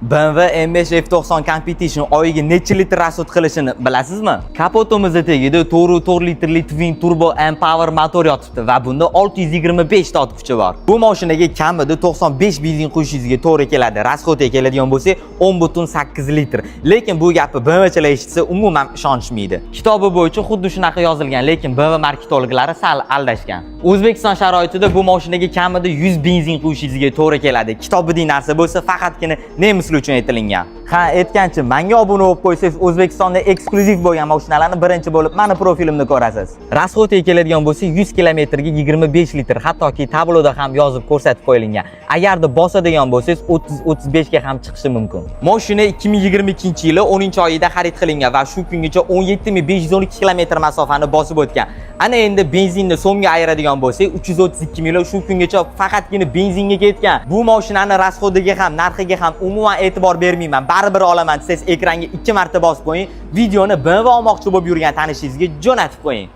BMW M5 F90 Competition oyiga necha litr расход qilishini bilasizmi? Kapotimizni tagida 4.4 litrli Twin Turbo M Power motor yotibdi va bunda 625 ta ot kuchi bor. Bu mashinaga kamida 95 benzin quyishingizga to'g'ri keladi. Расход ga keladigan bo'lsak, 10.8 litr. Lekin bu gapni BMWchilar eshitsa, umuman ishonishmaydi. Kitobi bo'yicha xuddi shunaqa yozilgan, lekin BMW marketologlari sal aldashgan. O'zbekiston sharoitida bu mashinaga kamida 100 benzin quyishingizga to'g'ri keladi. Kitobidagi narsa bo'lsa, faqatgina nemislar uchun aytilingan. Ha, aytgancha, menga obuna bo'lib qo'ysangiz, O'zbekistonda eksklyuziv bo'lgan mashinalarni birinchi bo'lib mani profilimda ko'rasiz. Расход ga keladigan bo'lsa, 100 kilometrga 25 litr, hattoki tabloda ham yozib ko'rsatib qo'yilgan. Agarda bosadigan bo'lsangiz, 30-35 ga ham chiqishi mumkin. Mashina 2022-yili 10-oyida xarid qilingan va shu kungacha 17 512 kilometr masofani bosib o'tgan. Ana endi benzinni so'mga ayiradigan bo'lsak, 332 million shu kungacha faqatgina benzinga ketgan. Bu mashinani расход iga ham, narxiga ham umuman e'tibor bermayman. Baribir olaman desangiz, ekranga ikki marta bosib qo'ying. Videoni BMW olmoqchi bo'lib yurgan tanishingizga jo'natib qo'ying.